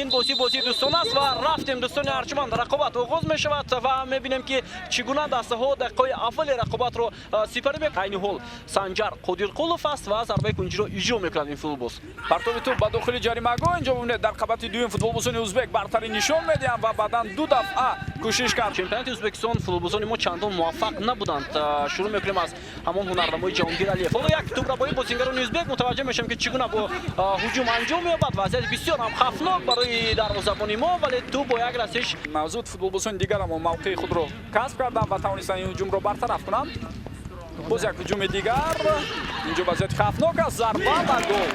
Ин бозӣ бозии дӯстон аст ва рафтем, дӯстони арҷманд, рақобат оғоз мешавад ва мебинем, ки чӣ гуна дастаҳо дақиқаҳои аввали рақобатро сипарӣ мекунанд. Айни ҳол Санҷар Қодирқулов аст ва зарбаи кунҷиро иҷро мекунад ин футболбоз. Партоби туп ба дохили ҷаримагоҳ. Инҷо бубинед, дар қабати дуюм футболбозони узбек бартарӣ нишон медиҳанд ва баъдан ду дафъа кӯшиш кард. Чемпионати Ӯзбекистон футболбозони мо чандон муваффақ набуданд. Шурӯъ мекунем аз ҳамон ҳунарнамои Ҷаҳонгир Алиев. Ҳоло як тӯбрабоии бозингарони ӯзбек, мутаваҷҷеҳ мешавем, ки чӣ гуна бо ҳуҷум анҷом меёбад. Вазъияти бисёр ҳам хавфнок барои дарвозабони мо, вале тӯб бо як расиш. Зуд футболбозони дигарамо мавқеи худро касб карданд ва тавонистанд ин ҳуҷумро бартараф кунанд. Боз як ҳуҷуми дигар, инҷо вазъияти хавфнок аст, зарба ва гол!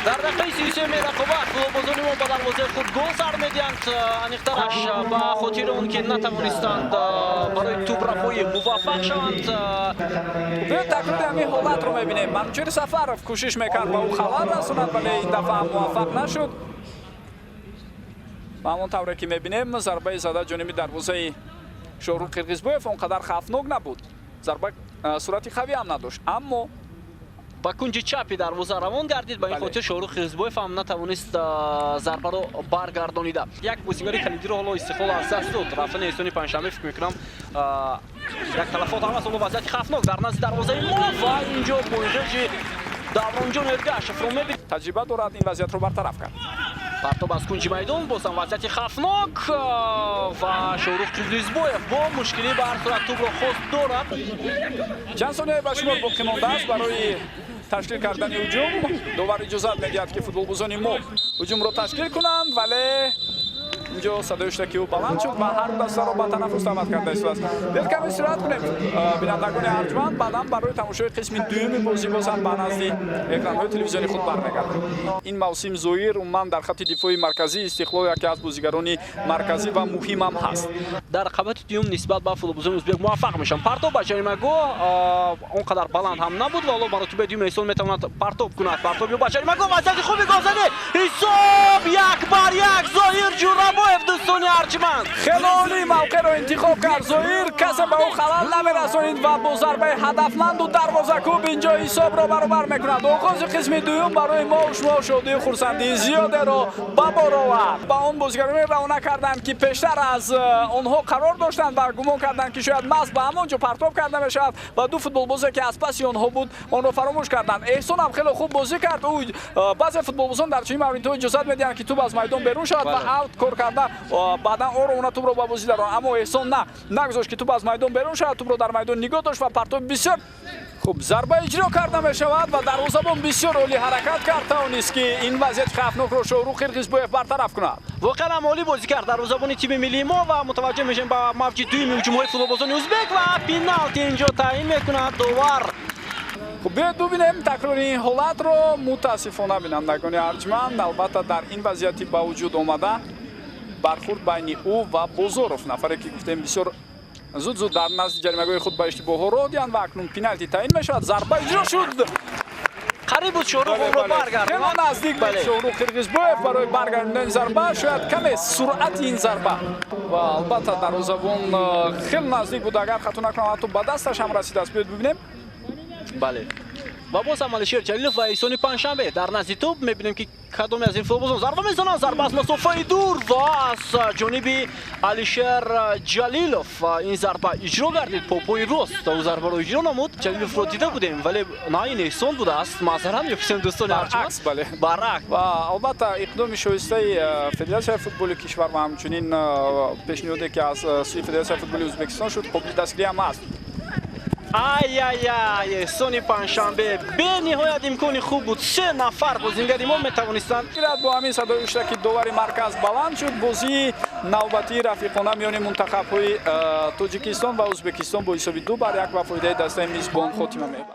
Дар дақиқаи 33-уми рақобат футболбозони мо ба дарвозаи худ гол сар медиҳанд. Аниқтараш, ба хотири он ки натавонистанд барои тӯбрабоӣ муваффақ шаванд. Биёед, такрори ҳамин ҳолатро мебинем. Манучери Сафаров кӯшиш мекард ба ӯ халал расонад, вале ин дафъа ҳам муваффақ нашуд. Ва ҳамон тавре ки мебинем, зарбаи зада ҷониби дарвозаи Шоҳрух Қирғизбоев он қадар хавфнок набуд, зарба суръати қавӣ ҳам надошт, аммо ба кунҷи чапи дарвоза равон гардид. Ба ин хотир Шоҳрух Қирғизбоев ҳам натавонист зарбаро баргардонида. Як бозингари калидиро ҳоло Истиқлол аз даст дод. Рафтани Эҳсони Панҷшанбе, фикр мекунам, як талафот ҳам аст. Ҳоло вазъияти хавфнок дар назди дарвозаи мо ва инҷо боинжи Давронҷон Эргашевро мебинем. Таҷриба дорад, ин вазъиятро бартараф кард. Партоб аз кунҷи майдон, боз ҳам вазъияти хавфнок ва Шоҳрух Қирғизбоев бо мушкилӣ ба ҳар сурат тӯбро хост дорад. Чанд сония ба шумор боқӣ мондааст барои ташкил кардани ҳуҷум. Довар иҷозат медиҳад, ки футболбозони мо ҳуҷумро ташкил кунанд, вале инҷо садои ҳуштаки ӯ баланд шуд ва ҳар дастаро ба танаффус даъват карда истодааст. Биёед, каме истироҳат кунем, бинандагони арҷманд, баъдан барои тамошои қисми дуюми бозӣ боз ҳам ба назди экранҳои телевизиони худ бармегардем. Ин мавсим Зоир умуман дар хатти дифои марказии Истиқлол яке аз бозигарони марказӣ ва муҳимам ҳаст. Дар рақобати дуюм нисбат ба футболбозони узбек муваффақ мешаванд. Партоб ба ҷаримагоҳ он қадар баланд ҳам набуд ва ҳоло маротибаи дуюм Эҳсон метавонад партоб кунад. Партоб ба ҷаримагоҳ, вазъияти хуби голзанӣ, ҳисоб 1-1! Зоҳир Ҷурабоев, дӯстони арҷманд! Хеле олӣ мавқеъро интихоб кард Зоҳир, касе ба ӯ халал намерасонид ва бо зарбаи ҳадафманду дарвозакӯб инҷо ҳисобро баробар мекунад. Оғози қисми дуюм барои мо шумо шодию хурсандии зиёдеро ба бор овард. Ба он бозигароне равона карданд, ки пештар аз онҳо қарор доштанд ва гумон карданд, ки шояд маҳз ба ҳамон ҷо партоб карда мешавад, ва ду футболбозе, ки аз паси онҳо буд, онро фаромӯш карданд. Эҳсон ҳам хеле хуб бозӣ кард. Ӯ баъзе футболбозон дар чунин мавридҳо иҷозат медиҳанд, ки туп аз майдон берун шавад ва аут кор карда, баъдан оромона тупро ба бозӣ дароранд, аммо Эҳсон на нагузошт, ки туп аз майдон берун шавад, тупро дар майдон нигоҳ дошт ва партоби бисёр хуб, зарба иҷро карда мешавад ва дарвозабон бисёр олӣ ҳаракат кард, тавонист, ки ин вазъияти хавфнокро Шоҳрух Қирғизбоев бартараф кунад. Воқеан ҳам олӣ бозӣ кард дарвозабони тими миллии мо ва мутаваҷҷеҳ мешавем ба мавҷи дуюми ҳуҷумҳои футболбозони узбек ва пеналти инҷо таъин мекунад довар. Хуб, биёед, бубинем такрори ин ҳолатро. Мутаассифона, бинандагони арҷманд, албатта, дар ин вазъияти ба вуҷуд омада бархурд байни ӯ ва Бозоров, нафаре ки гуфтем, бисёр зуд зуд дар назди ҷаримагоҳи худ ба иштибоҳҳо роҳ диҳанд, ва акнун пеналти таъин мешавад. Зарба иҷро шуд. Қариб буд Шоҳрух онро баргардонад. Хело наздик буд Шоҳрух Қирғизбоев барои баргардондани зарба. Шояд каме суръати ин зарба ва албатта дарвозабон хеле наздик буд, агар хато накунам, ҳатто ба дасташ ҳам расидааст. Биёед, бибинем. Бале, ва боз ҳам Алишер Ҷалилов ва Эҳсони Панҷшанбе дар назди тӯб. Мебинем, ки кадоме аз ин футболбозон зарба мезананд. Зарба аз масофаи дур ва аз ҷониби Алишер Ҷалилов ин зарба иҷро гардид. По пои рост ӯ зарбаро иҷро намуд. Ҷалиловро дида будем, вале на, ин Эҳсон будааст. Маъзарат мепурсем, дӯстони. Баръакс, бале. Баръакс. Ва албатта, иқдоми шоистаи федератсияи футболи кишвар ва ҳамчунин пешниҳоде, ки аз сӯи Федератсияи футболи Ӯзбекистон шуд, қобили дастгирӣ ҳам аст. Ай-ай-ай, Эҳсони Панҷшанбе, бениҳоят имкони хуб буд. Се нафар бозингари мо метавонистанд. Бо ҳамин садои ҳуштаки довари марказ баланд шуд, бозии навбатии рафиқона миёни мунтахабҳои Тоҷикистон ва Ӯзбекистон бо ҳисоби 2-1 ба фоидаи дастаи мизбон хотима меёбад.